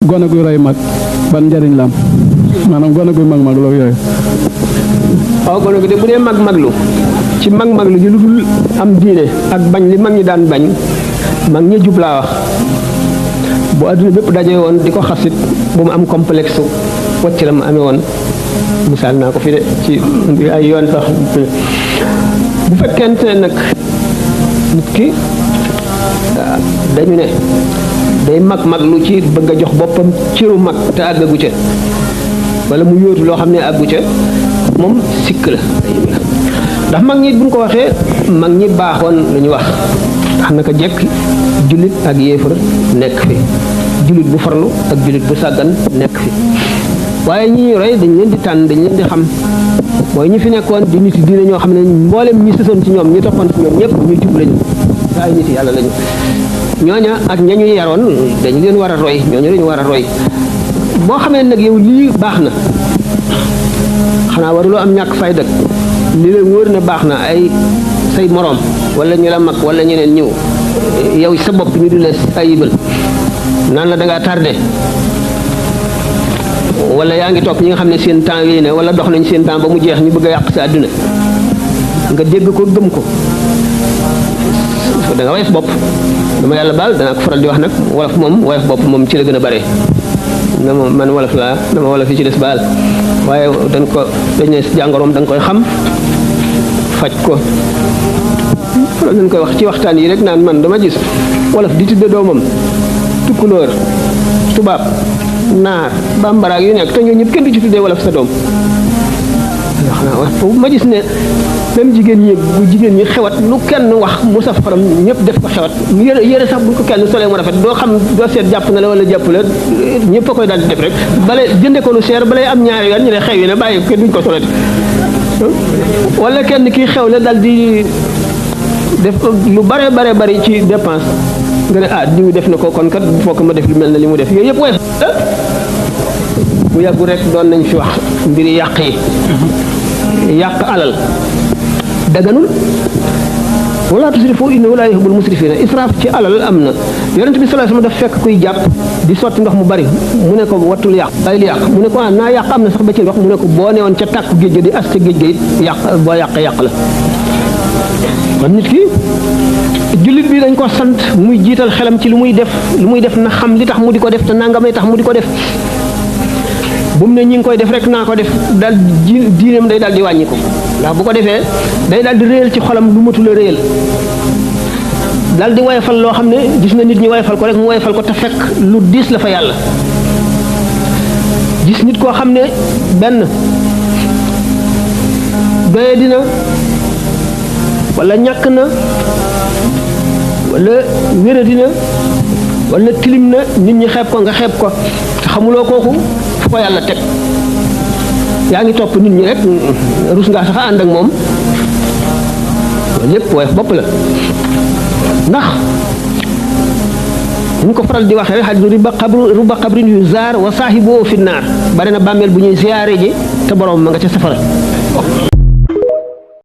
gone gu rey mag ban njariñ la am maanaam gone gu mag loo yooyu. waaw gone gu de bu dee maglu ci maglu ji lu dul am diine ak bañ li mag ñi daan bañ mag ñi jub laa wax bu adduna bépp daje woon di ko xasit bu mu am complexe wacc la mu amee woon misaal naa ko fi de ci ay yoon sax bu fekkente ne nag nit ki dañu ne day maglu ci bëgg a jox boppam ciru mag te àggagu ca wala mu yóotu loo xam ne àggu ca moom sikk la ndax mag ñi buñ ko waxee mag ñi baaxoon la ñu wax ndax naka jekk jullit ak yéefar nekk fi jullit bu farlu ak jullit bu sàggan nekk fi waaye ñi ñuy roy dañ leen di tànn dañ leen di xam mooy ñi fi nekkoon di nit diine ñoo xam ne mboolem ñi sësoon ci ñoom ñi toppoon ci ñoom ñëpp ñu jub lañu ay nit yàlla lañu ñooña ak ña ñuy yaroon dañu leen war a roy ñooñu lañu war a roy boo xamee nag yow lii baax na xanaa waruloo am ñàkk fayda li leen wóor ne baax na ay say moroom wala ñu la mag wala ñeneen ñëw yow sa bopp ñu di la ayibal naan la da ngaa tardé wala yaa ngi topp ñi nga xam ne seen temps yii ne wala dox nañ seen temps ba mu jeex ñu bëgg a yàq sa àdduna nga dégg ko gëm ko da nga woyof bopp dama yàlla baal danaa ko faral di wax nag wolof moom woyof bopp moom ci la gën a bare na ma man wolof laa dama wolof yi ci des baal waaye dañ ne jàngoroom da nga koy xam faj ko loolu dañ koy wax ci waxtaan yi rek naan man dama gis wolof di tudde doomam tukkulóor tubaab naar bambaraag yu nekk te ñoo ñëpp kenn du ci tuddee wolof sa doom ma gis ne même jigéen ñi bu jigéen ñi xewat lu kenn wax mu saf xorom ñëpp def ko xewat yére sax bu ko kenn solee mu rafet doo xam doo seet jàpp na la wala jàpp la ñëpp a koy daal di def rek bale jënde ko lu cher balay am ñaari yoon ñu ne xew yi ne bàyyi kenn duñ ko solati wala kenn kii xew la daal di def lu bare bari ci dépense nga ne diw def na ko kon kat bu fokk ma def lu mel na li mu def yooyu yëpp woyof bu yàggu rek doon nañ fi wax mbiri yàq yi yàq alal daganul wala tusrifu innahu laa yuhibbul musrifina israaf ci alal am na yonent bi sallallahu alayhi wasallam daf fekk kuy jàpp di sotti ndox mu bari mu ne ko wattul yàq bàyyil yàq mu ne ko naa yàq am na sax ba ci ndox mu ne ko boo newoon ca tàkku géej ga di as ca géej ga it yàq boo yàq la kon nit ki jullit bi dañ ko sant muy jiital xelam ci lu muy def na xam li tax mu di ko def te nangamay tax mu di ko def bu mu ne ñi ngi koy def rek naa ko def daal diineem day daal di wàññi ko ndax bu ko defee day daal di réyal ci xolam lu matul a réyal daal di woyofal loo xam ne gis na nit ñi woyofal ko rek mu woyofal ko te fekk lu diis la fa yàlla gis nit koo xam ne benn doye dina wala ñàkk na wala wéra dina wala tilim na nit ñi xeeb ko nga xeeb ko te xamuloo kooku fu ko yàlla teg yaa ngi topp nit ñi rek rus ngaa sax ànd ak moom loolu lépp woyof bopp la ndax ñu ko faral di waxee rek xadis ruba xabrin yu zaar wa saahibu fi naar bari na bàmmeel bu ñuy ziyaare ji te borom ma nga ca safara